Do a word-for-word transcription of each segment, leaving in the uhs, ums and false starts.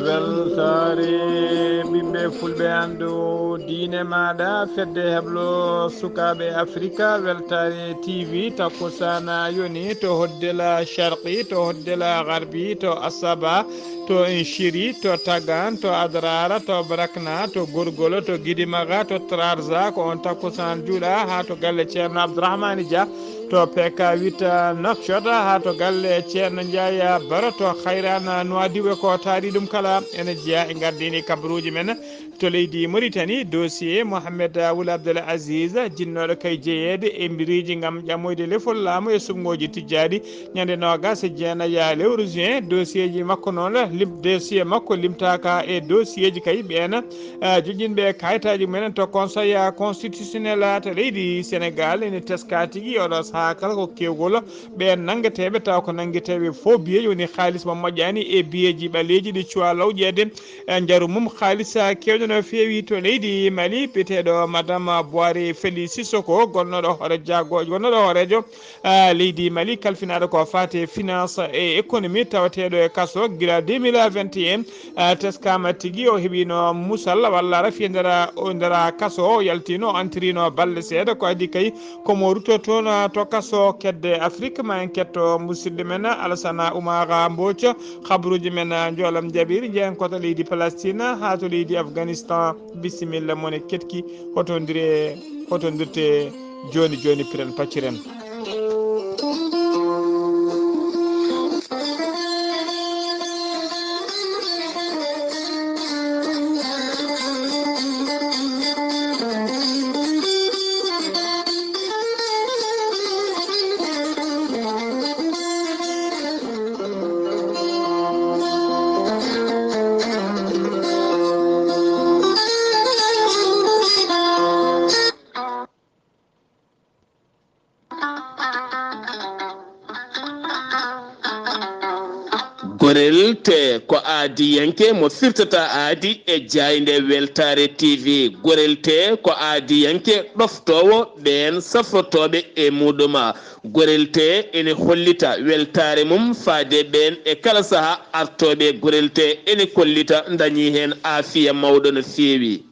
Weltaare ɓiɓɓe fulɓe, anndu diine maaɗa, fedde heblo sukaaɓe Afrika. Weltaare T V, takkusaan yoni to Hoddela Sharqi, to Hoddela Garbi, to Asaba, to Inshiri, to Tagan, to Adrara, to Brakna, to Gorgolo, to Gidimaga, to Trarza. Ko on takkusaan juuɗa haa to galle Ceerno Abdourahmani Dia, to P K huit Nouakchott, haa to galle Ceerno Ndiaye Baro, to Khayrana Nouadhibou. Ko taari ɗum kala ene jeyaa e gardini kabaruuji men. To leydi Mauritanie, dossier Mohamed Wul Abdel Aziz, jinnooɗo kay jeyeede e mbiriiji ngam ƴamoyde lefol laamu e suɓngooji tijjaaɗi. Ñande noogas e jeenayi lewru juin, dossier ji makko noon, lim-, dossier makko limtaaka e dossier ji kay ɓeen, ah, joƴƴinɓe kayitaaji mumen to Conseil Constitutionnel to leydi Sénégal. Ene teskaa tigi oɗo sahaa kala ko keewgol ɓeen nanngeteeɓe, tawa ko nanngeteeɓe faux billets, woni kaalis mo moƴƴaani e billeeji ɓaleeji ɗi cuwaa lawƴeede. E njaru mum, kaalis keewɗo no feewi to leydi Mali, biyeteeɗo Madame Boire Félix Sissoko, gonnooɗo hoore jaago-, gonnooɗo hooreejo, ah, leydi Mali, kalfinaaɗo ko faati e finance e économie, tawateeɗo e kaso gila deux mille vingt et un. Ah, teskaama tigi o heɓiino musal walla rafi e nder, o nder kaso, o yaltiino, o antiriino balɗe seeɗa, ko adii kay ko mo rutto toon, ah, to kaso kedde Afrique. Ma en ketto musidɗo men Alassane Oumar Mbodj, kabaruuji men, ah, njoolam jaɓiri, njeyen ko to leydi Palestine haa to leydi Afghanistan. Bisimilla, mone ketki, hotondiree, hotondirtee jooni jooni, piren pacciren. Gorel tee ko aadiyanke mo firtata aadi e jaaynde Weltaare T V. Gorel tee ko aadiyanke ɗoftoowo ɓeen safrotooɓe e muɗum. Gorel tee ene hollita weltaare mum faade ɓeen e kala sahaa artooɓe. Gorel tee ene kollita ndañi heen aafiya mawɗo no feewi.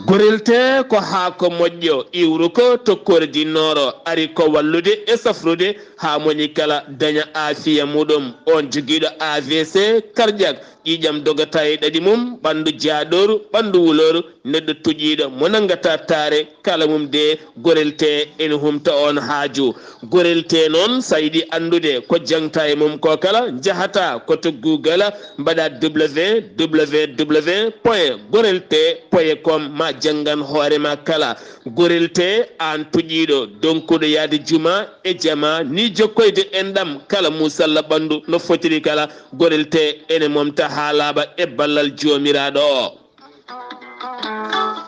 Gorel tee ko haako moƴƴo iwruko to Kore di Nooro, ari ko wallude e safrude haa moni kala daña aafiya muɗum. On jogiiɗo A V C cardiaque, ƴiiƴam dogata e ɗaɗi mum, ɓanndu jaaɗooru, ɓanndu wulooru, neɗɗo tuƴiiɗo mo nanngata taare, kala mum de Gorel tee ene humta on haaju. Gorel tee noon, so a yiɗi anndude ko jaŋta e mum ko kala, njahata ko to Google, mbaɗa W W W point gorel tee point com, ma janngan hoore ma kala. Gorel tee, aan tuƴiiɗo, donkuɗo yahde juma e jama, ni jokkoyde enɗam kala musalla ɓanndu no fotiri kala. Gorel tee ene momta haa laaɓa e ballal Joomiraaɗo o.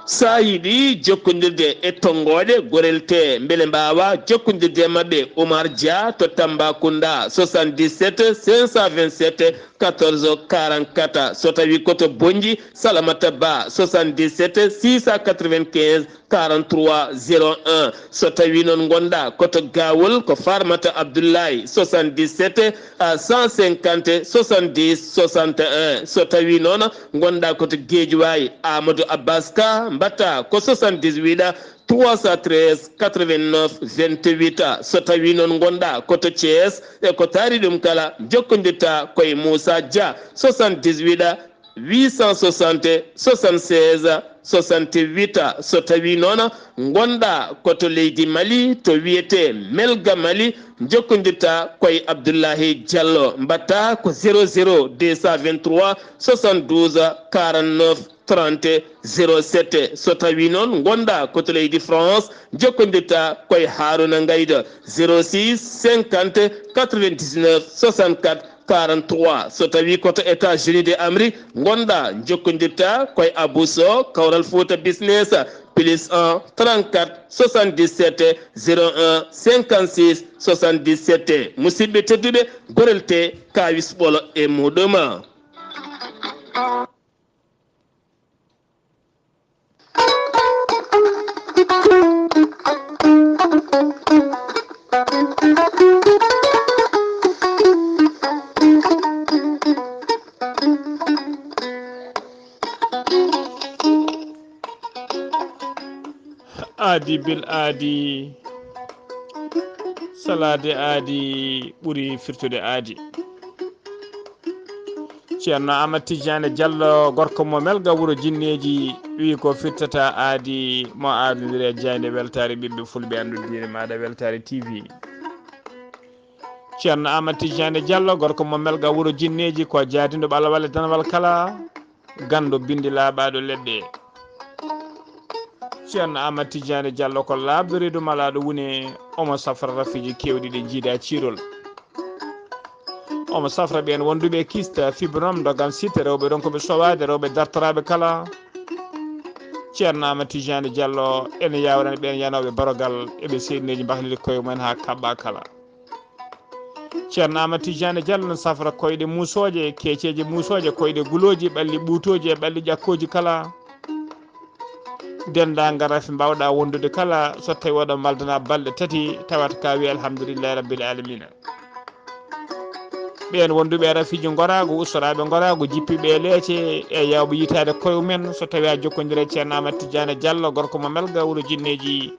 So a yiɗi jokkondirde e tonngooɗe Gorel tee, mbele mbaawa jokkondirde e maɓɓe, Oumar Dia to Tambacounda, soixante-dix-sept cinq cent vingt-sept quatorze quarante-quatre. So tawi ko to Bonnji, Salamata Ba, soixante-dix-sept six cent quatre-vingt-quinze quarante-trois zéro un. So tawi noon ngonɗa ko to Gawol, ko Farmata Abdoulaye, soixante-dix-sept à cent cinquante soixante-dix soixante et un. So tawi noon ngonɗa ko to Guédiawaye, Amadou Abbas Ka, mbatta ko soixante-dix-huit trois cent treize quatre-vingt-neuf vingt-huit. So tawi noon ngonɗa ko to Thiès, e ko taari ɗum kala, jokkondirta koye Moussa Dia, soixante-dix-huit huit cent soixante soixante-seize soixante-huit. So tawi noon ngonɗa ko to leydi Mali, to wiyete Melga Mali, jokkondirta koye Abdoulahi Diallo, mbatta ko zéro zéro deux cent vingt-trois soixante-douze quarante-neuf trente zéro sept. So tawii noon ngonɗaa ko to leydi France, njokkondirtaa ko e Haaruna Ngayda, zéro six cinquante quatre-vingt-dix-neuf soixante-quatre quarante-trois. So tawii ko to États-Unis de Amérique ngonɗaa, njokkondirtaa ko e Abou Sow, Kawral Fouta Business, plus un trente-quatre soixante-dix-sept zéro un cinquante-six soixante-dix-sept. Musidɓe tedduɓe, gorel te kaawis ɓolo e muɗum. Aadi bil aadi, salaade aadi ɓuri firtude aadi. Ceerno Amat Tijjaani Jallo, gorko mo Melga wuro Jinneeji, wiyi ko firtata aadi mo aadondiri e jaaynde weltaare ɓiɓɓe fulɓe anndu diine maaɗa Weltaare T V. Ceerno Amat Tijjaani Jallo, gorko mo Melga wuro Jinneeji, ko jaadinɗo ɓalawal e danawal kala, ganndo binndi laaɓaaɗo leɗɗe. Ceerno Amat Tijjaani Jallo ko laaɓɗo reedu malaaɗo wune, omo safra rafiiji keewɗi ɗi jiida ciirol. Omo safra ɓeen wonduɓe kista, fibrom, dogan sitte, rewɓe ronkuɓe sowaade, rewɓe dartoraaɓe kala. Ceerno Amat Tijjaani Jallo ene yaawrani ɓeen yanooɓe barogal, eɓe seydineeji mbahliri koye mumen haa kaɓɓa kala. Ceerno Amat Tijjaani Jallo no safra koyɗe muusooje, keeceeje muusooje, koyɗe gulooji, ɓalli ɓuutooji e ɓalli ƴakkooji kala. Denndaangal rafi mbaawɗa wondude kala, so tawii oɗon maldana balɗe tati, tawata ka wiya alhamdulillahi rabbil alamina. Ɓeen wonduɓe e rafiiji ngoraagu, ustoraaɓe ngoraagu, jippiiɓe e leece, e yaawɓe yitaade koye mumen, so tawii a jokkondire e Ceerno Amat Tijjaani Jallo, gorko mo Melga wuro Jinneeji,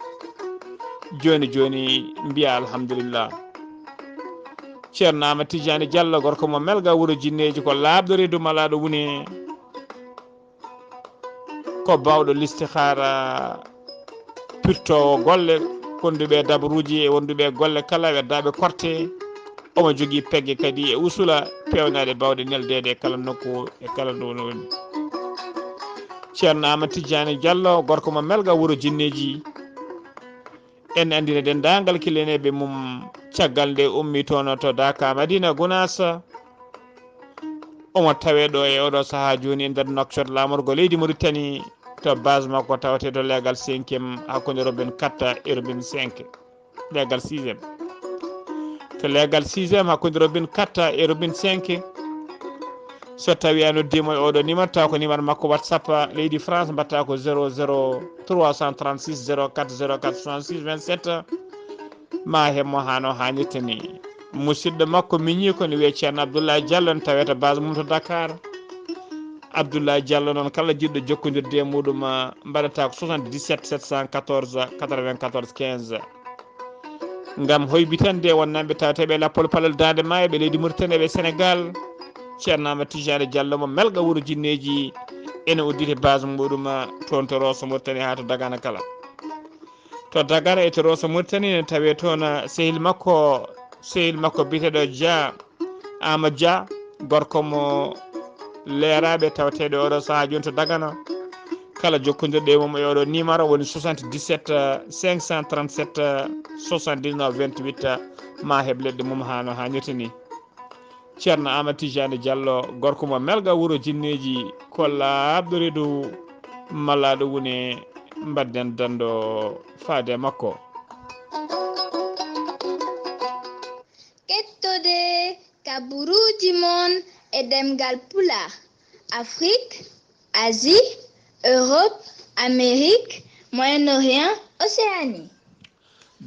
jooni jooni mbiya alhamdulillah. Ceerno Amat Tijjaani Jallo, gorko mo Melga wuro Jinneeji, ko laaɓɗo reedu malaaɗo wune, ko baawɗo listihaara, pirtoowo golle, wonduɓe e dabaruuji e wonduɓe e golle kala, weddaaɓe korte. Omo jogii pegge kadi e usula peewnaaɗe baawɗe neldeede e kala nokku e kala ɗo woni. Ceerno Amat Tijjaani Jallo, gorko mo Melga wuro Jinneeji, en anndina denndaangal killineeɓe mum caggal nde ummitoono to Daaka Madina Gunaas. Omo tawee ɗo e oɗo sahaa jooni e nder Nouakchott, laamorgo leydi Mauritanie, to base makko tawetee to leegal cinquième hakkunde Robin quatre e Robin cinq. Leegal sixième. To leegal sixième hakkunde Robin quatre e Robin cinq. So tawii a noddiima e oɗo numéro, taw ko numéro makko WhatsApp leydi France, mbaɗta ko zéro zéro trois cent trente-six zéro quatre zéro quatre soixante-six vingt-sept. Ma heɓ mo haa no haanirta ni. Musidɗo makko miñi ko ne wiyee Ceerno Abdoulaye Diallo, ne tawee to base mum to Dakar. Abdoulaye Diallo noon, kala jiɗɗo jokkondirde e muɗum, mbaɗata ko soixante-dix-sept sept cent quatorze quatre-vingt-quatorze quinze. Ngam hoybitande wonnanɓe tawteeɓe lappol palol Daande Maayo, ɓe leydi Mauritanie, ɓe Sénégal, Ceerno Amat Tijjaani Jallo mo Melga wuro Jinneeji ene udditi base muɗum toon to Rosso Mauritanie haa to Dagana kala. To Dagana e to Rosso Mauritanie ne tawee toon, ah, sehil makko, sehil makko biyeteeɗo Dia, Amadou Dia, gorko mo Leeraaɓe, tawateeɗo oɗo sahaa jooni to Dagana. Kala jokkondirɗo e mum e oɗo numéro woni soixante-dix-sept cinq cent trente-sept soixante-dix-neuf vingt-huit, ma heɓ leɗɗe mum haa no haanirta ni. Ceerno Amat Tijjaani Jallo, gorko mo Melga wuro Jinneeji, ko laaɓɗo reedu malaaɗo wune, mbaɗden danndo faade e makko. Kettode kaburuuji mon e ɗemngal Pulaar, Afrique, Asie, Europe, Amérique, Moyen-Orient, Océanie.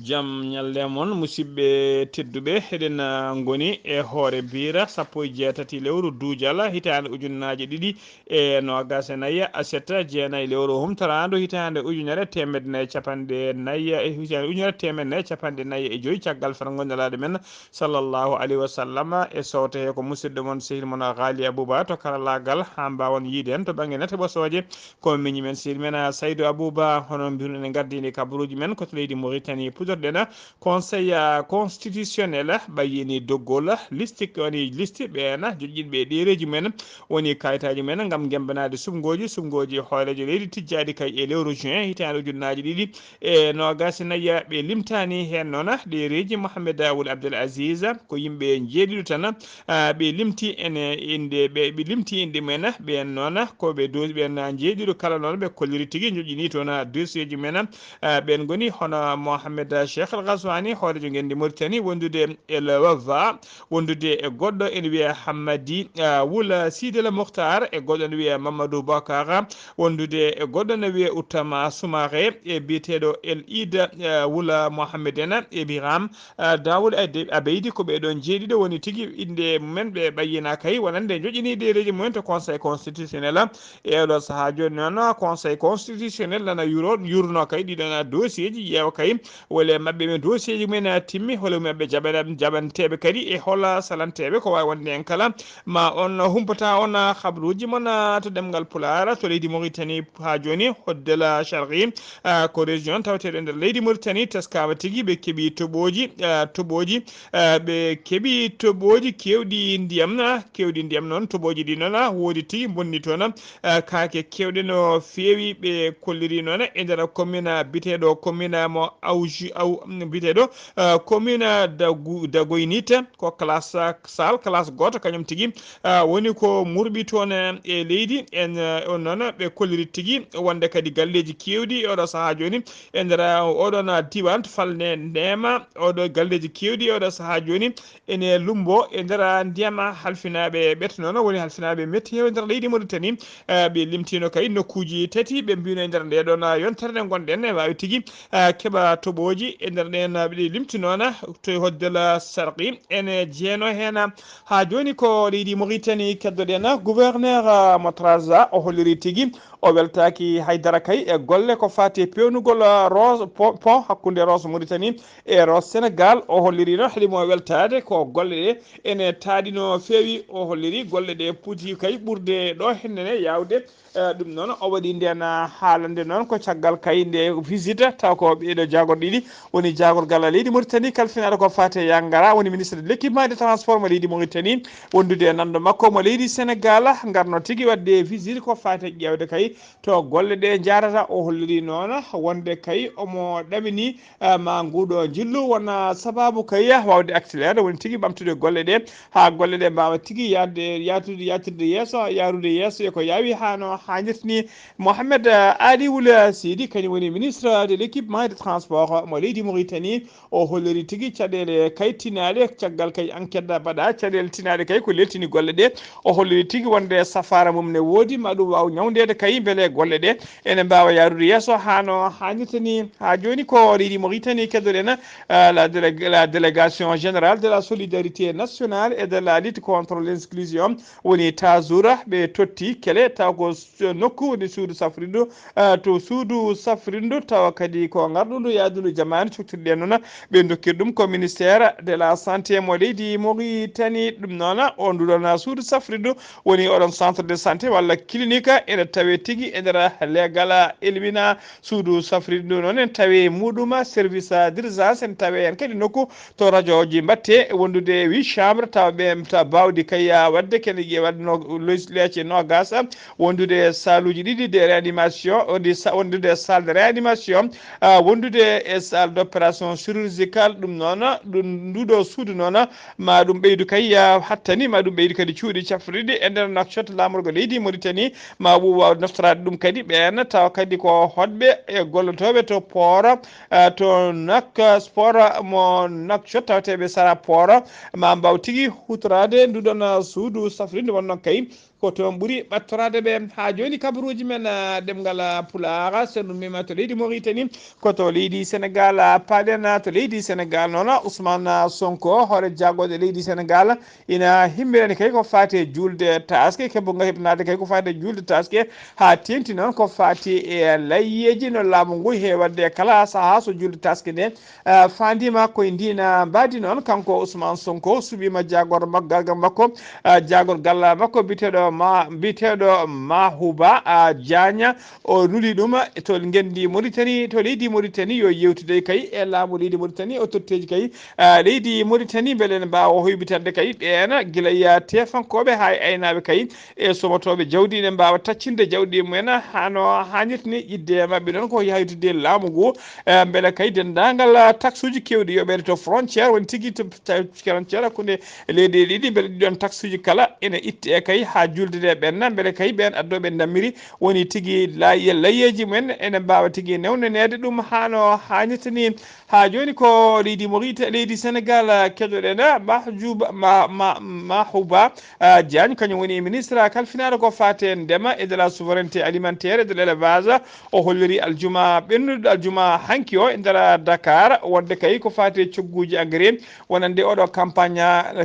Jam ñalle mon, musidɓe tedduɓe. Eɗen, ah, ngoni e hoore biira sappo e jeetati lewru duujal, hitaande ujunnaaje ɗiɗi e noogas e nayi, aset jeenayi lewru humtoraandu hitaande ujunere teemedde nayi capanɗe nayi e, hitaande ujunere teemedde nayi capanɗe nayi e joy, caggal fergo Nelaaɗo men sallallahu alayhi wa sallam e sowte he ko musidɗo mon, sehil mon Ghali Abouba to karallaagal, haa mbaawon yiide en to bannge nate ɓosooje. Ko miñi men, sehil men, ah, Saydou Abouba, hono mbiruɗen e ngardiindi kabaruuji men ko to leydi Mauritanie. Hutorɗen conseil constitutionnel ɓayyini doggol listi, woni listi ɓeen joƴƴinɓe ɗereeji mumen, woni kayitaaji mumen ngam gemmbanaade suɓngooji. Suɓngooji hooreejo leydi tijjaaɗi kay e lewru juin hitaande ujunnaaji ɗiɗi e noogaas e nayi. Ɓe limtaani heen noon ɗereeji Mohamed Wul Abdel Aziz, ko yimɓe njeeɗiɗo tan. Ah, ɓe limti en innde, ɓe, ɓe limti inɗe mumen, ɓeen noon ko ɓe dosi ɓeen njeeɗiɗo kala noon ɓe kolliri tigi joƴƴini toon dossier ji mumen. Ah, ɓeen ngoni hono Mohamed Cheikh Al Ghazouani, hooreejo ngenndi Mauritanie, wondude El Wafa, wondude e goɗɗo ene wiyee Hammadi, ah, Wula Sidel Mokhtar, e goɗɗo ene wiyee Mamadou Bakara, wondude e goɗɗo ene wiyee Uttama Soumaré, e biyeteeɗo El Ida, ah, Wula Mohamed en, e Biram, ah, Dawood Ade-, Abeydi. Ko ɓee ɗoon jeeɗiɗo woni tigi innde mumen ɓe ɓayyina kay wonande joƴƴini ɗereeji mumen to Conseil constitutionnel. E oɗo sahaa jooni noon, Conseil constitutionnel nana yuro, yurno kay ɗiɗon dossier ji, ƴeewa kay wole maɓɓe men dossier ji mumen timmi, hole maɓɓe jaɓana-, jaɓanteeɓe kadi e hola salanteeɓe. Ko waawi wonde en kala ma on humpata on habruuji mon to ɗemngal Pulaar to leydi Mauritanie haa jooni, Hoddela Sharqi, ah, ko région taweteeɗo e nder leydi Mauritanie, teskaama tigi ɓe keɓi toɓooji, ah, toɓooji, ah, ɓe keɓi toɓooji keewɗi ndiyam, ah, keewɗi ndiyam noon, toɓooji ɗi noon, ah, woodi tigi bonni toon, ah, kaake keewɗe no feewi. Ɓe kolliri noon e nder commune, ah, biyeteeɗo commune, ah, mo Awji-, Aw-, biyeteeɗo, ah, commune, ah, Dagu-, Dagoynit, ko classe, ah, salle, classe gooto, kañum tigi, ah, woni ko murɓi toon, eh, e leydi. En, eh, on noon ɓe kolliri tigi wonde kadi galleeji keewɗi e oɗo sahaa jooni e nder, ah, oɗon, ah, diiwaan to falnde ndema, oɗo galleeji keewɗi e oɗo sahaa jooni ene lumbo e nder, ah, ndiyam, ah, halfinaaɓe ɓeto noon woni halfinaaɓe metti heew e nder leydi Mauritanie. Ah, ɓe limtiino kay nokkuuji tati, ɓe mbino e nder nde ɗon, ah, yontere nde ngonɗen, ne waawi tigi, ah, keɓa toɓooji e nder ɗen, ah, ɓe limtinoona to Hoddela Sharqi. Ene jeeno heen, ah, haa jooni ko leydi Mauritanie keddoɗen, ah, gouverneur, ah, Matraza, o holliri tigi o weltaaki haydara kay e golle ko faati e peewnugol, ah, Roos, po-, pont hakkunde Roos Mauritanie e Roos Sénégal. O holliri noon haɗi mo weltaade ko golle ɗe ene taaɗi no feewi. O holliri golle ɗe poti kay ɓurde ɗo henne ne yaawde. Eh, ɗum noon o waɗi ndeen, ah, haalande noon ko caggal kay nde visite, taw ko ɓeeɗo jaagorɗe ɗiɗi woni jaagorgal leydi Mauritanie kalfinaɗo ko faati e Yangara, woni ministre de l'équipement et des transports mo leydi Mauritanie, wondude e nanndo makko mo leydi Sénégal, ngarno tigi waɗde visite ko faati e ƴeewde kay to golle ɗe njaarata. O holliri noon wonde kay omo ɗamini, eh, ma nguɗo njillu wona sababu kay waawde accéléré, woni tigi ɓamtude golle ɗe haa golle ɗe mbaawa tigi yaade, yaatude, yaatirde yeeso, yaarude yeeso e ko yaawi haa no haanirta ni. Mohamed, eh, Ali Wula Sidi, kañum woni ministre de l'équipement et de transport mo leydi Mauritanie. O holliri tigi caɗeele kay tinaaɗe, caggal kay enquête mbaɗa, caɗeele tinaaɗe kay ko leltini golle ɗe. O holliri tigi wonde safaara mum ne woodi, ma ɗum waaw ñawndeede kay mbele golle ɗe ene mbaawa yaarude yeeso haa no haanirta ni. Haa jooni ko leydi Mauritanie keddoɗen, eh, la délé-, la délégation générale de la solidarité nationale et de la lutte contre l'exclusion, woni Tazoura, ɓe totti Kele, taw ko s-, nokku woni suudu safrindu, eh, to suudu safrindu, tawa kadi ko ngarɗundu yaadundu jamaanu coktirɗe noon, ɓe dokkiri ɗum ko ministère de la santé mo leydi Mauritanie. Ɗum noon, o nduɗon suudu safrindu woni oɗon centre de santé walla clinique, ene tawe tigi e nder legal Elmina. Suudu safrindu noon en tawi muɗum service d'urgence, en tawi en kadi nokku to rajooji mbatte wondude huit chambre, tawa ɓe ta bawdi kay, ah, waɗde kene ƴe waɗno leece noogas, wondude saluuji ɗiɗi de réanimation, wondi sa-, wondude salle de réanimation, ah, wondude e salle d'opération chirurgicale. Ɗum noon, ɗum, nduɗo suudu noon, ma ɗum ɓeydu kay, ah, hattani, ma ɗum ɓeydu kadi cuuɗi cafrirɗi e nder Nouakchott, laamorgo leydi Mauritanie, ma wu waaw naftoraade ɗum kadi ɓeen, tawa kadi ko hoɗɓe e gollotooɓe to port, eh, to Nouakchott, port mo Nouakchott, tawateeɓe sara port, ma mbaaw tigi huutoraade nduɗon, eh, suudu safrinde wonno kay ko toon ɓuri ɓattoraade ɓe. Haa jooni kabaruuji men, eh, ɗemngal, eh, Pulaar, so ɗum mema to leydi Mauritanie, ko to leydi Sénégal, eh, paaɗen, eh, to leydi Sénégal noon, Ousmane, eh, Sonko, hoore jaagorɗe leydi Sénégal, ina himmirani kay ko faati e juulde taaske, kebbo nga heɓnaade kay ko faati e juulde taaske, haa teeŋti noon ko faati e layyeeji no laamu ngu heewi waɗde e kala sahaa so juulde taaske nde, eh, faandiima koye ndiin mbaadi noon. Kanko Ousmane Sonko suɓiima jaagorɗo makko, garga makko, eh, jaagorgal makko biyeteeɗo ma biyeteeɗo Mahuba a Diagne, o nuli ɗum to ngenndi Mauritanie, to leydi Mauritanie, yo yewtidey kay e laamu leydi Mauritanie, o totteeji kay, ah, leydi Mauritanie, mbele ene mbaawa hoybitande kay ɓeen gila ya tefankooɓe haa e aynaaɓe kay e somotooɓe jawdi ene mbaawa taccinde jawdi mumen hano haanirta ni. Yiɗde e maɓɓe noon ko yahdude laamu ngu, eh, mbele kay denndaangal, ah, taxuuji keewɗi yoɓeede to frontière, woni tigi to ta-, frontière hakkunde leyɗe ɗiɗi, mbele ɗiɗon taxuuji kala ene itte e kay haa julde nde ɓenna, mbele kay ɓeen addooɓe ndammiri woni tigi lay-, layyeeji mumen ene mbaawa tigi newnaneede ɗum hano haanirta ni. Haa jooni ko leydi Maurita-, leydi Sénégal, ah, keɗoɗen, ah, Mahjouba, Ma-, Ma-, Mahouba, ah, Diagne, kañum woni ministre kalfinaaɗo ko faati e ndema et de la souveraineté alimentaire et de l'élevage. O holliri aljuma ɓennuɗo aljuma hanki o e nder Dakar, wonde kay ko faati e cogguuji engrais, wonande oɗo campagne,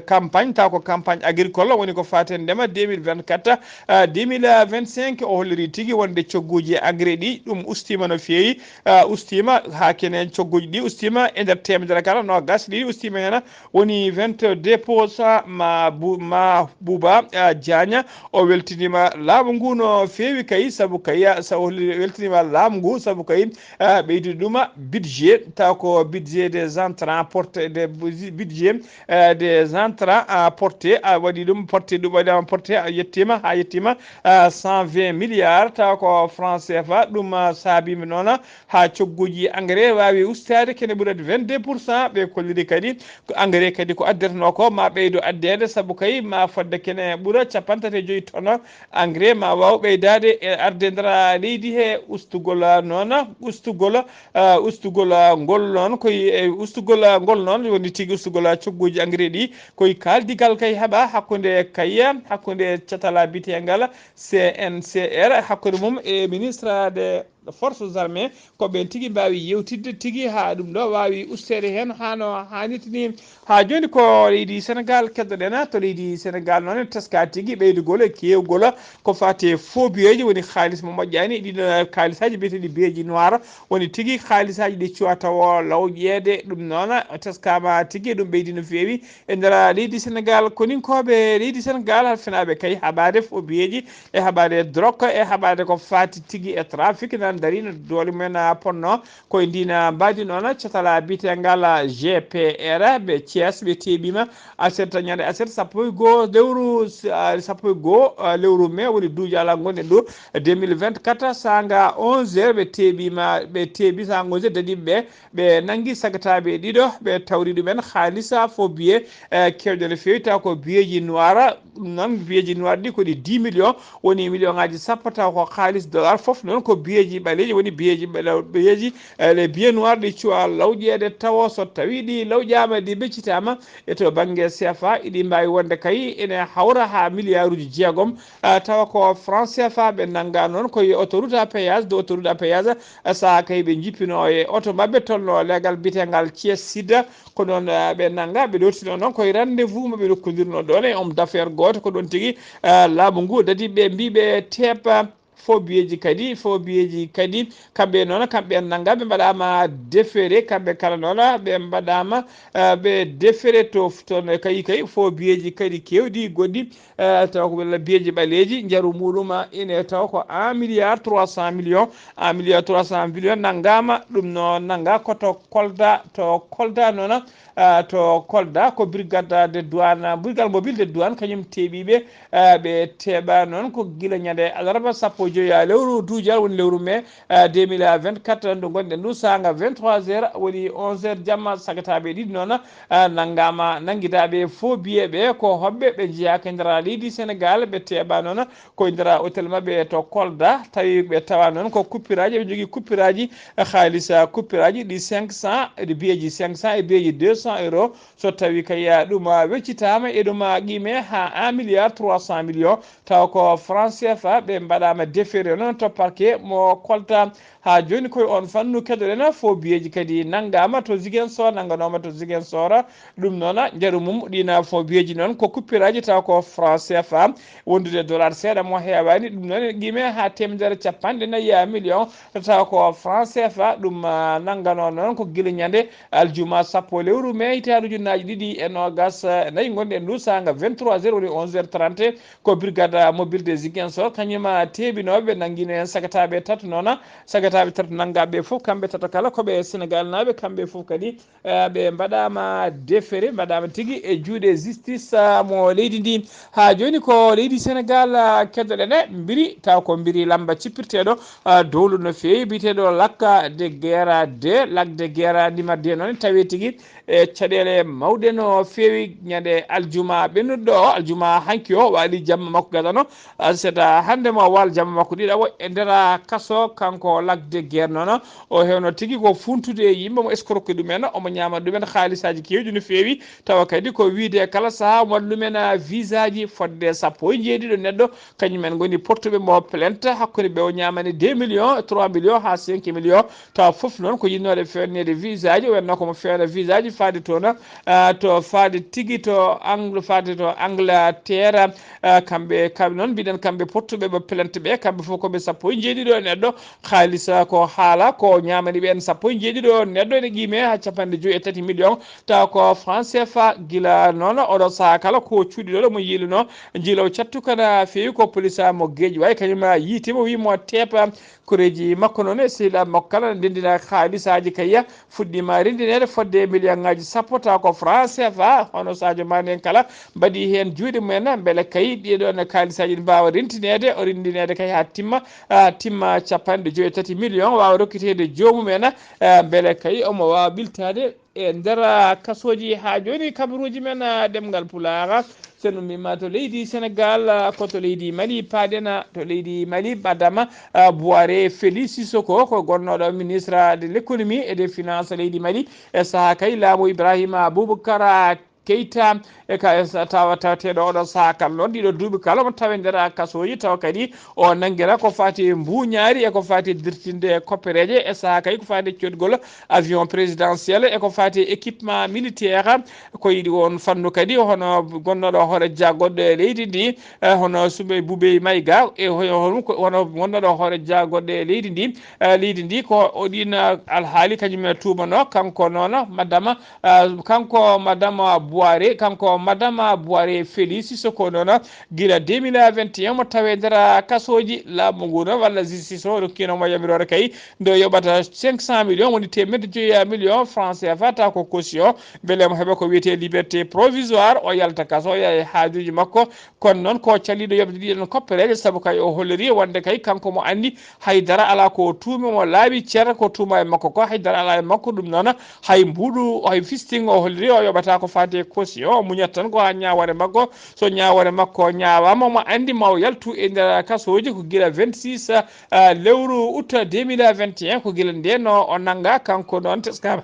campagne, taw ko campagne agricole, woni ko faati e ndema deux mille vingt-quatre, ah, deux mille vingt-cinq. O holliri tigi wonde cogguuji engrais ɗi, ɗum ustiima no feewi, ah, ustiima haa kene cogguuji ɗi ustiima e nder teemedere kala noogas ɗiɗi ustiima heen, woni vingt-deux pour cent. Ma bu-, ma Buuba, ah, Diagne, o weltiniima laamu ngu no feewi kay, sabu kay, ah, sa-, o weltiniima laamu ngu sabu kay, ah, ɓeydude ɗum budget, taw ko budget des entrants porté, des budget, eh, des entrants, ah, porté, a waɗi ɗum porté, ɗum waɗama porté, a yettima, haa yettima, ah, cent vingt milliards, taw ko franc C F A, ɗum, ah, saabiima noon, haa cogguuji engrais waawi ustaade kene ɓurata vingt-deux pour cent. Ɓe kolliri kadi ko engrais kadi ko addetenoo ko ma ɓeydo addeede, sabu kay ma fodde kene ɓura cappanɗe tati e joyi tonnes engrais ma waaw ɓeydaade e arde nder leydi he, ustugol noon, ustugol, ah, ustugol ngol noon, koye, eh, ustugol ngol noon woni tigi ustugol cogguuji engrais ɗi, koye kaaldigal kay heɓa hakkunde kay, hakkunde catala biyeteengal C N C R, hakkunde mum e ministre des forces armées, ko ɓeen tigi mbaawi yewtidde tigi haa ɗum ɗo waawi usteede heen haa no haanirta ni. Haa jooni ko leydi Sénégal keddoɗen, to leydi Sénégal noon en teska tigi ɓeydugol e keewgol ko faati e faux billets ji, woni kaalis mo moƴƴaani, ɗiɗo kaalisaaji biyeteeɗi billets ji noirs, woni tigi kaalisaaji ɗi cuwa tawo lawƴeede. Ɗum noon teskaama tigi, ɗum ɓeydi no feewi e nder leydi Sénégal. Koninkooɓe leydi Sénégal halfinaaɓe kay haɓaade faux billets ji e haɓaade drogue e haɓaade ko faati tigi e trafic, nan darino doole mumen ponno koye ndina mbaadi noon catala biyeteengal G P R ɓe Thiès, ɓe teeɓiima aset, ñande aset sappo e goo lewru, ah, sappo e goo, ah, lewru mai, woni duujala ngonɗen ɗo deux mille vingt-quatre, saanga onze heures ɓe teeɓiima, ɓe teeɓi saanga onze heures dadiɓe ɓe, ɓe nanngi sagataaɓe ɗiɗo, ɓe tawri ɗumen haalisa faux billet, eh, keewɗo no feewi, taw ko billets ji noirs. Ɗum noon, billets ji noirs ɗi ko ɗi dix millions, woni million ngaaji sappo, taw ko kaalis dollar, fof noon ko billets ji ɓaleeji, woni billets ji ɓale-, billets ji, eh, les billets noirs ɗi cuwa lawƴeede, tawo so tawi ɗi lawƴaama, ɗi beccitaama e to bannge C F A, iɗi mbaawi wonde kay ene hawra haa milliarduji jeegom, ah, tawa ko franc C F A ɓe nannga noon koye autoroute à péage, de autoroute à péage, ah, sahaa kay ɓe njippino e oto maɓɓe tolno leegal biyeteengal Thiès Sud, ko noon, ah, ɓe nannga, ɓe ɗowtino noon koye rendez-vous mo ɓe ndokkondirno ɗoon e homme d'affaires gooto, ko ɗoon tigi, ah, laamu ngu dadi ɓe mbi ɓe teepa faux billets ji kadi, faux billets ji kadi, kamɓe noon, kamɓe nannga, ɓe mbaɗaama déféré, kamɓe kala noon, ɓe mbaɗaama, ah, ɓe déféré to, toon kay, kay faux billets ji kadi keewɗi goɗɗi, eh, taw ko walla billets ji ɓaleeji, njaru muɗum ine taw ko un milliard trois cent millions, un milliard trois cent millions nanngaama, ɗum no nannga ko to Kolda, to Kolda noon, eh, to Kolda ko brigade de douane, brigade mobile de douane kañum teeɓiiɓe, eh, ɓe teeɓa noon ko gila ñande alarba sappo e joyi lewru duujal, woni lewru mai, eh, deux mille vingt-quatre, ndu ngonɗen ndu, saanga vingt-trois heures, woni onze heures jamma, sagataaɓe ɗiɗi noon, ah, nanngaama, nanngidaaɓe faux billets ɓe ko hoɓɓe, ɓe njeyaaka e nder leydi Sénégal, ɓe teeɓa noon ko e nder hôtel maɓɓe to Kolda, tawi ɓe tawa noon ko coupure aji, ɓe njogii coupure aji, eh, haalis, ah, coupure aji ɗi cinq cents, ɗi billets ji cinq cents e billets ji deux cents euros, so tawi kay, ah, ɗum, ah, weccitaama e ɗum, ah, qime haa un milliard trois cent millions, taw ko franc C F A, ɓe mbaɗaama déféré noon to parquet mo Kolda. Haa jooni koye on fannu keɗoɗen, fobiyeeji kadi nanngaama to Ziguinchor, nannganooma to Ziguinchor. Ɗum noon, njaru mum ɗiina fobiyeeji noon ko kuppiraaji tawa ko franc C F A, wondude dollar seeɗa mo heewaani. Ɗum noon ene qime haa teemedere capanɗe nayi million tawa ko franc C F A. Ɗum, ah, nannganoo noon ko gila ñande aljuma sappo lewru mai hitaande ujunnaaji ɗiɗi e noogas e nayi, ngonɗen nduu saanga vingt-trois heures woni onze heures trente. Ko brigade mobile de Ziguinchor, kañum teeɓinooɓe, nanngiino heen sagataaɓe tato noon, sagataaɓe tato nanngaaɓe fof, kamɓe tato kala ko ɓe Senegaalnaaɓe, kamɓe fof kadi, eh, ɓe mbaɗaama defere, mbaɗaama tigi e juuɗe justice, ah, mo leydi ndi. Haa jooni ko leydi Senegaal, ah, keddoɗen e mbiri, taw ko mbiri lamba cippirteeɗo, ah, dowlu no feewi, biyeteeɗo Lac de Guiers deux, Lac de Guiers numéro deux noon, tawi tigi e caɗeele mawɗe no feewi. Ñande aljuma ɓennuɗo o, aljuma hanki o, waali jamma makko gadano, ah, seeɗa hannde mo waal jamma makko ɗiɗaɓo e nder kaso, kanko Lac de Guiers noon. O hewno tigi ko funtude e yimɓe, mo escroque ɗumen, omo ñaama ɗumen haalisaaji keewɗi no feewi, tawa kadi ko wiide kala sahaa omo waɗa ɗumen, ah, visaaji fodde sappo e jeeɗiɗo neɗɗo, kañum en ngoni portuɓe mo plainte, hakkunde ɓe o ñaamani deux millions, trois millions haa cinq millions. Tawa fof noon ko yiɗnooɗe feewneede visaaji, o wiyatnoo ko mo feewna visaaji faade toon, ah, to faade tigi to Angle-, faade to Angleterre. Ah, kamɓe, kamɓe noon mbiɗen kamɓe portuɓe ɓe plainte ɓe, kamɓe fof ko ɓe sappo e jeeɗiɗo e neɗɗo. Haalis, ah, ko haala ko ñaamani ɓeen sappo e jeeɗiɗo neɗɗo ene qime haa capanɗe joyi e tati million. Tawa ko franc C F A. Gila noon oɗo sahaa kala ko cuuɗiɗo mo yiilunoo, jiilaw cattu kana feewi ko police mo Guédiawaye, kañum yiiti mo, wi mo teepa koreeji makko noon e sehilaaɓe makko kala ne ndenndina haalisaaji kayya, fuɗɗiima renndineede fodde million ngaaji sappo tawa ko franc C F A, hono Sadio Mané en kala mbaɗi heen juuɗe mumen, mbele kay ɗiɗo ne haalisaaji ɗi mbaawa renndineede, o renndineede kay haa timma, ah, timma capanɗe joyi e tati million, waawa rokkiteede joomum en, ah, mbele kay omo waawa ɓiltaade e nder, ah, kasooji. Haa jooni kabaruuji men, ah, ɗemngal Pulaar, so en ummiima to leydi Senegaal, ah, ko to leydi Mali paaɗen, ah, to leydi Mali, Madama, ah, Bouaré Félix Sissoko, ko gonnooɗo ministre de l'économie et des finances leydi Mali, e sahaa kay laamu Ibrahima Boubacar Keita, e ka, e sa-, tawa, tawateeɗo oɗo sahaa kala noon, ɗiɗo duuɓi kala omo tawe nder kasooji, tawa kadi o nanngira ko faati e mbuuñaari e ko faati e dirtinde koppereeje, e sahaa kay ko faati e coodgol avion présidentiel e ko faati e équipement militaire. Ko yiɗi on fannu kadi hono gonnooɗo hoore jaagoɗɗo e leydi ndi, eh, hono Soubey Boubey Maïga, e hono, hono ko, hono gonnooɗo hoore jaagoɗɗo e leydi ndi, eh, leydi ndi ko o ɗin, eh, alhaali kañum e tuumanoo, kanko noon, Madama, eh, kanko Madama Bouaré, kanko Madama Bouaré Félix Sissoko noon, gila deux mille vingt et un mo tawe nder kasooji laamu ngu noon, walla justice o rokkiino mo yamiroore kay, nde o yoɓata cinq cent millions, woni teemedde joyi million franc C F A, taw ko caution, mbele mo heɓa ko wiyetee liberté provisoire, o yalta kaso, o yaha e haajuuji makko. Kono noon ko caliiɗo yoɓde ɗiɗon koppereeje, sabu kay o holliri wonde kay kanko mo anndi hay dara alaa ko tuumi mo laaɓi cer ko tuuma e makko ko, hay dara alaa e makko. Ɗum noon hay mbuuɗu, hay fisting o holliri o yoɓata ko faati e caution, o muñat tan ko haa ñaawoore makko. So ñaawoore makko ñaawaama, omo anndi ma o yaltu e nder kasooji ko gila vingt-six, ah, lewru août deux mille vingt et un, ko gila ndeen o, o nannga kanko noon teskaama.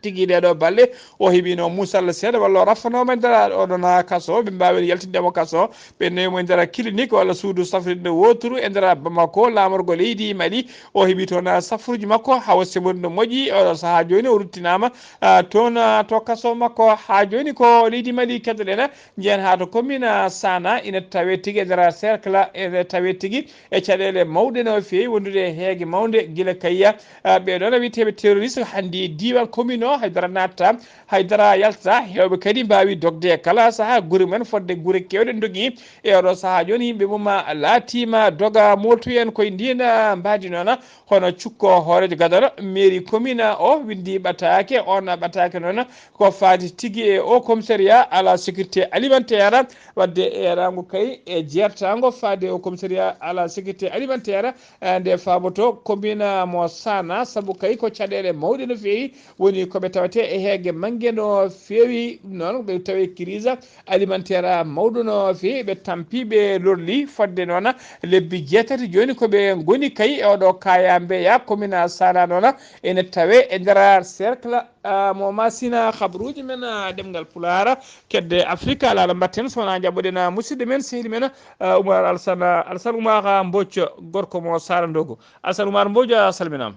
Tigi ɗee ɗoo balɗe o heɓiino muusal seeɗa walla o raffanooma e nder oɗon kaso, ɓe mbaawi yaltinde mo kaso, ɓe nawi mo e nder clinique walla suudu safrirde wooturu e nder Bamako, laamorgo leydi Mali. O heɓi toon safruuji makko, hawa sembude no moƴƴi. Oɗo sahaa jooni o ruttinaama, ah, toon, ah, to kaso makko. Haa jooni ko leydi Mali keddoɗen, njiyen haa to commune, ah, Sana, ina tawe tigi e nder cercle, ina tawe tigi e caɗeele mawɗe no feewi, wondude e heege mawnde gila kayya. Ah, ɓee ɗoo no wiyeteeɓe terroriste hannde e diiwaan commune o, haydara naattaa, haydara yaltataa. Heewɓe kadi mbaawi dogde e kala sahaa gure mumen, fodde gure keewɗe ndogii. E oɗo sahaa jooni, yimɓe mum laatiima doga mooltu en koye ndiin, ah, mbaadi noon. Hono cukko hooreejo gadano mairie commune o winndi ɓataake, oon ɓataake noon ko faati tigi e o commissariat à la sécurité alimentaire, wadde eeraango kay e jeertaango faade o commissariat à la sécurité alimentaire, eh, nde faaboto commune mo Sana, sabu kay ko caɗeele mawɗe no feewi woni ko ɓe tawete e heege mannge no feewi. Ɗum noon ɓe tawi crise alimentaire mawɗo no feewi, ɓe tampi, ɓe lorli fodde noon lebbi jeetati jooni ko ɓe ngoni kay e oɗo kaya mbeya commune Sala noon ene tawe e nder cercle, ah, mo Masina. Habruuji men, ah, ɗemngal Pulaar kedde Afrika alaa ɗo mbaɗten so wonaa njaɓɓoɗen, ah, musidɗo men, sehil men, ah, Oumar Alassane, Alassane Oumar Mbodj, gorko mo Sara Ndogo. Alassane Oumar Mbodj, a salminaama.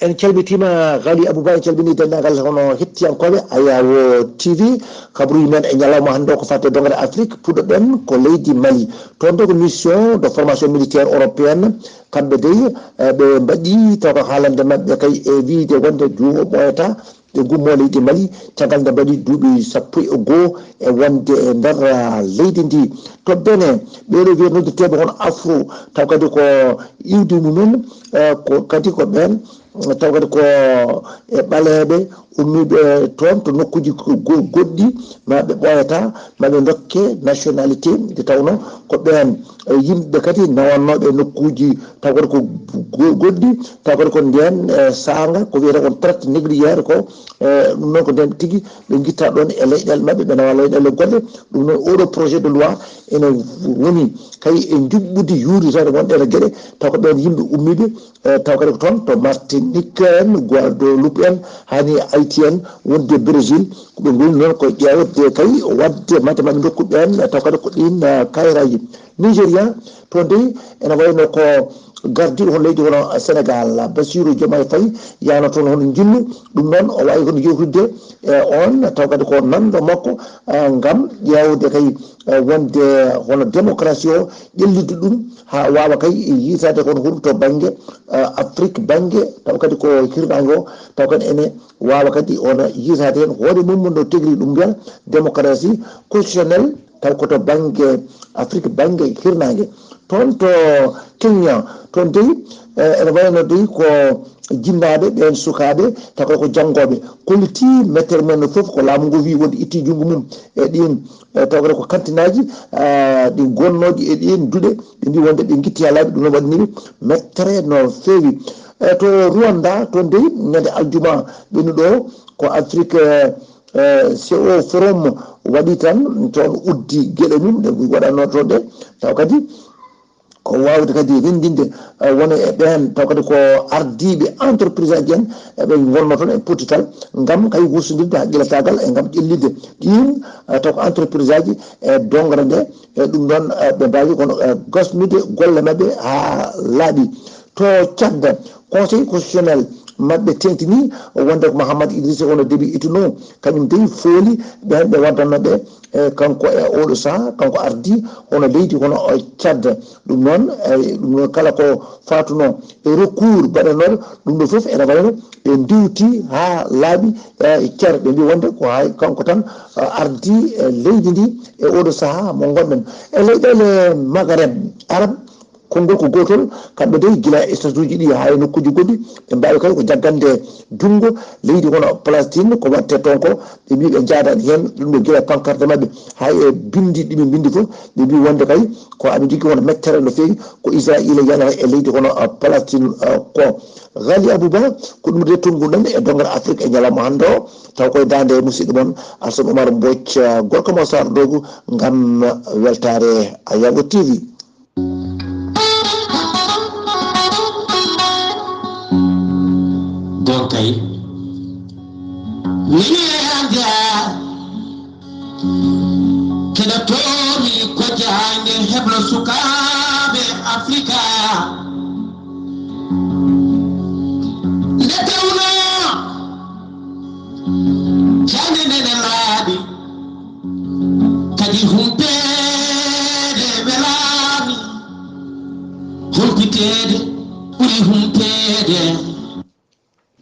En calmitiima, Ghali Abouba, en calminii denndaangal hono hettiyankooɓe Ayawo T V. Kabruuji men e ñalawma hannde o ko fadde dongre Afrique, puɗɗoɗen ko leydi Mali. Toon to ko mission de formation militaire européenne, kamɓe dey, eh, ɓe mbaɗi taw ko haalande maɓɓe kay e wiyde wonde juuwo ɓooyata ɓe ngummo leydi Mali, caggal nde mbaɗi duuɓi sappo e goo e wonde e nder, ah, leydi ndi. To Benin, ɓeeɗo wiyee noddirteeɓe hono afro, taw kadi ko iwdi mumen, eh, ko kadi ko ɓeen, taw kadi ko e ɓaleeɓe ummiiɓe toon to nokkuuji go-, go-, goɗɗi, ma ɓe ɓooyata, ma ɓe ndokke nationalité, nde tawnoo ko ɓeen, eh, yimɓe kadi nawannooɓe e nokkuuji taw kadi ko go-, goɗɗi, taw kadi ko ndeen, eh, saanga ko wiyetee kon traite négrière ko, eh, ɗum noon ko ndeen tigi ɓe ngitta ɗoon e leyɗeele maɓɓe, ɓe nawa leyɗeele goɗɗe. Ɗum noon oɗo projet de loi ene woni kay e njuɓɓudi yuuritade wonɗe e geɗe taw ko ɓeen yimɓe ummiiɓe, eh, taw kadi ko toon to Martinique en, Guadeloupe en, hani Haïti en, wonde Brésil, ko ɓe ngoni noon ko ƴeewde kay waɗde mate maɓɓe ndokku ɓeen, taw kadi ko ɗiin, eh, kayraaji. Nigeria, toon dey ene wayno ko gardiiɗo hono leydi hono Sénégal, Bassirou Diomaye Faye, yahno toon hono njillu. Ɗum noon o waawi kono yewtidde e oon, taw kadi ko nanndo makko, eh, ngam ƴeewde kay, eh, wonde hono démocratie o ƴellitde ɗum haa waawa kay yiitaade kono hurum to bannge, eh, Afrique bannge, taw kadi ko hirnaange o, taw kadi ene waawa kadi hono yiitaade heen hoore mum no tigi ɗum mbiya démocratie constitutionnelle, taw ko to bannge Afrique, bannge hirnaange. Toon to Kenya, toon dey, eh, ene wayno dey ko jinnaaɓe ɓeen sukaaɓe, taw ko janngooɓe. Kolliti mettere men no fof ko laamu ngu wii wonde itti junngo mum e ɗiin, eh, taw ko kantinaaji, ah, ɗi gonnooɗi e ɗiin duɗe, ɓe mbii wonde ɓe ngitti haa laaɓi, ɗum noon waɗani ɓe mettere no feewi. Eh, to Rwanda, toon dey ñande aljuma ɓennuɗo ko Afrique, eh, eh, C O Forum waɗi tan toon uddi geɗe mum ɗe waɗanno toon ɗe, taw kadi ko waawde kadi renndinde, eh, wona e ɓeen taw kadi ko ardiiɓe entreprise aji en, eɓe ngonnoo toon e pottital ngam kay wursindirde haqqillataagal e ngam ƴellitde ɗiin, eh, taw ko entreprise aji e dongre nde, e ɗum ɗoon, eh, ɓe mbaawi kono, eh, gasnude golle maɓɓe haa laaɓi. To Tchad, Conseil constitutionnel maɓɓe teeŋtini wonde ko Mahamat Idrissa hono Déby Itno, kañum dey fooli ɓeen ɓe waddannoo ɓe, e kanko e oɗo sahaa, kanko ardii hono leydi hono, eh, Tchad. Ɗum noon, eh, ɗum noon kala ko faatunoo e recours mbaɗanooɗo, ɗum ɗo fof ene wayno ɓe ndiwti haa laaɓi, eh, cer. Ɓe mbii wonde ko hay kanko tan, eh, ardii, eh, leydi ndi e oɗo sahaa mo ngonɗen. E leyɗeele Maghreb Arab, konngol ko gootol, kamɓe dey gila e statuuji ɗi haa e nokkuuji goɗɗi, ɓe mbaawi kadi ko jaggande junngo leydi hono Palestine, ko waɗte toon ko, ɓe mbii ɓe njaadaani heen, ɗum ɗo gila pancarte maɓɓe, haa e binndi ɗi ɓe mbinndi fof, ɓe mbii wonde kay ko aɓe njogii won mettere no feewi, ko Israayiila yanata e leydi hono, ah, Palestine, ah, ko. Ghali Abouba, ko ɗum de tonnguɗen e donngal Afrique e ñalawma hannde o, taw koye daande e musidɗo mon Alassane Oumar Mbodj, ah, gorko mo Sar Dogu, ngam weltaare Ayawo T V. Gonkay. Mini anja. Keda tomi ko jange heblo sukabe Afrika. Nde tawno jande nde nde laaɓi. Kadi humpeede welaani, humpiteede ɓuri humpeede.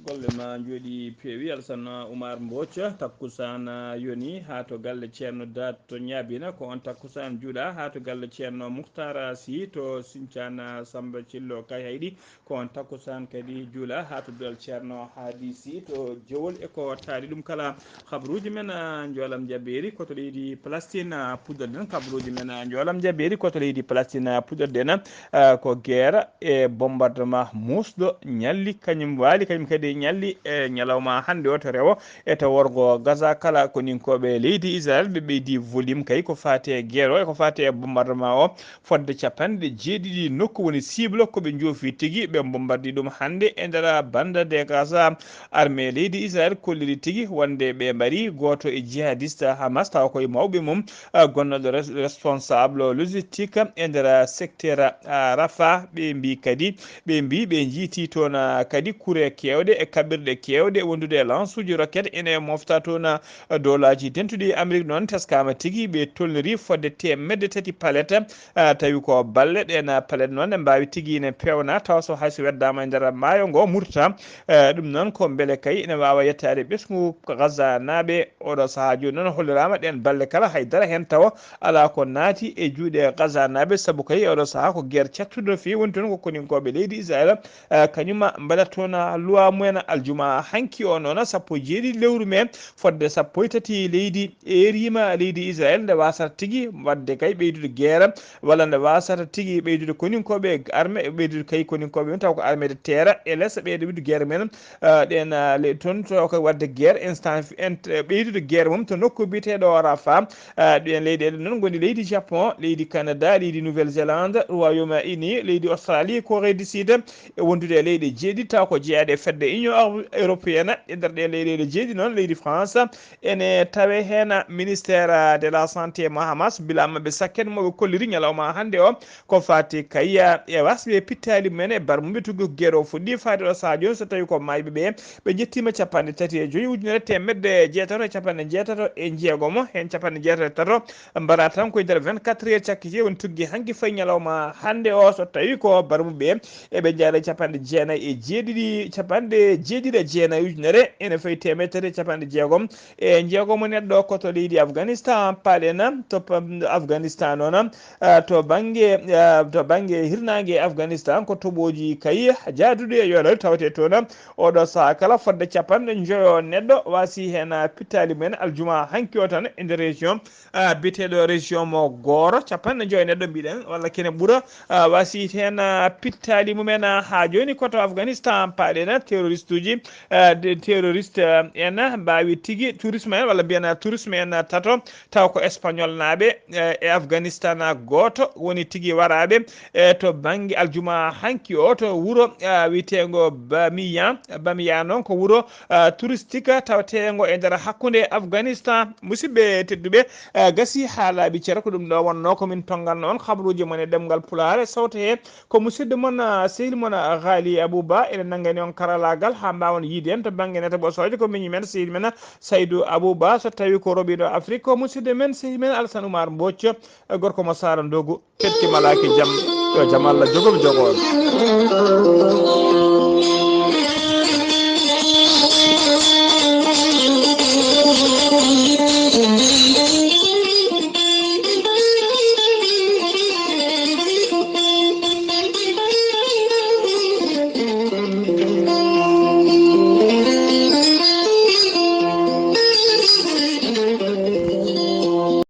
Golle ma njooɗi peewi. Alassane Oumar Mbodj, takkusaan yoni haa to galle Ceerno Daat to Ñaabina, ko on takkusaan juuɗa haa to galle Ceerno Mukhtar Sy to Sinthiane Samba Thillo Kayhayɗi. Ko on takkusaan kadi juula haa to duɗal Ceerno Haadi Sy to Jowol e ko taali ɗum kala. Habruuji men, ah, njoolam jabeeri ko to leydi Palestine, ah, puɗɗorɗen. Habruuji men, ah, njoolam jabeeri ko to leydi Palestine, ah, puɗɗorɗen, ah, ko guerre e bombardement muusɗo ñalli, kañum waali, kañum kadi ñalli E ñalawma hannde o to rewo e to worgo Gaza kala, koninkooɓe leydi Israel ɓe ɓeydi volume kay ko faati e guerre o e ko faati e bombardement o. Fodde capanɗe jeeɗiɗi nokku woni cible ko ɓe njoofi tigi, ɓe bombardi ɗum hannde e nder bande de Gaza. Armée leydi Israel kolliri tigi wonde ɓe mbari gooto e jihadiste Hamas tawa koye mawɓe mum, ah, gonnoɗo res-, responsable logistique e nder secteur, ah, Rafah. Ɓe mbi kadi, ɓe mbi ɓe jiiti toon, ah, kadi kure kewɗe e kaɓirɗe kewɗe wondude e lance uji roquette ene mofta toon, ah, dowlaaji dentuɗi Amérique noon teskama tigi ɓe tolniri fodde teemedde tati palette, ah, tawi ko balle ɗen, ah, palette noon ne mbawi tigi ne pewna tawa so hay so weddama e nder maayo ngo murta. Eh, ɗum noon ko beele kay ene wawa yettade ɓesngu Gaza naaɓe. Oɗo sahaa jooni noon holliraama ɗeen balle kala, hay dara heen tawa alaa ko naati e juuɗe Gaza naaɓe, sabu kay oɗo sahaa ko guerre cattuɗo no feewi woni toon ko koninkooɓe leydi Israel, eh, kañum mbaɗata toon luwa mumen aljuma hanki o noon, sappo e jeeɗiɗi lewru mee, fodde sappo e tati leydi eeriima leydi Israel nde wasata tigi waɗde kay ɓeydude guerre, walla nde wasata tigi ɓeydude koninkooɓe armée, ɓeydude kay koninkooɓe mum taw ko armée de terre, e les ɓeydude guerre men, eh, ɗen, eh, le-, toon to ko wadde guerre instant ent-, ɓeydude guerre mum to nokku biyeteeɗo Rafa. Eh, ɗen leyɗeele noon ngoni leydi Japon, leydi Canada, leydi Nouvelle Zélande, Royaume Uni, leydi Australie, Corée du Sud, e wondude e leyɗe jeeɗiɗi taw ko jeyaɗe e fedde Union Euro-, Européenne. E nder ɗen leyɗeele jeeɗiɗi noon leydi France ene tawe heen ministère de la santé mo Hamas, bila maɓɓe sakket mo ɓe kolliri ñalawma hannde o. Ko fati kay e wasɓe pittali men e barmuɓe tuggi ko guerre o fuɗɗi fati o saha jooni so tawi ko mayɓe ɓe, ɓe jettima capanɗe tati e joyi ujunere teemedde jeetato e capanɗe jeetato e jeegomo, heen capanɗe jeetato e tato mbaɗa tan koye nder vingt-quatre heures cakkiti woni tuggi hanki fayi ñalawma hannde o so tawi ko barmuɓe eɓe jaara capanɗe jeenayi e jeeɗiɗi, capanɗe jeeɗiɗi e jeenayi ujunere ene fayi teemedde tati e capanɗe jeegom e jeegomo neɗɗo ko to leydi Afghanistan. Paɗen to pa-, Afghanistan noon, ah, to bannge, ah, to bannge hirnaange Afghanistan ko toɓooji kayi jaaduɗi e yoolal tawte toon. Oɗo sahaa kala fodde capanɗe njoyo neɗɗo wasi heen pittali men aljuma hanki o tan e nder région, ah, biyeteeɗo région mo Goro, capanɗe njoyo neɗɗo mbiɗen walla kene ɓura, ah, wasi heen, ah, pittali mumen, ah, haa jooni ko to Afghanistan paɗen terroriste uji, ah, de terroriste, ah, en mbawi tigi tourisme en walla mbiyen tourisme en tato taw ko espagnol naaɓe, eh, e Afghanistan gooto woni tigi waraaɓe, eh, to bannge aljuma hanki o to wuro, eh, wiyeteengo Bamiyan. Bamiyan noon ko wuro, eh, touristique taweteengo e nder hakkunde Afghanistan. Musidɓe tedduɓe, eh, gasi haa laaɓi cere ko ɗum ɗo wonnoo ko min tonnganno on kabaruuji mon e ɗemngal Pulaar e sawte he. Ko musidɗo mon, ah, sehil mon, ah, Ghali Abouba, ene nanngani on karalaagal haa mbaawon yiide en to bannge nete ɓosooje ko miñi men, sehil men, ah, Saydou Abouba. So tawi ko roɓiɗo Afrique, ko musidɗo men, sehil men Alassane Oumar Mbocco, eh, gorko mo Sara Ndogu. Ketti malaaki jam, yo jam Allah jogom jogo on.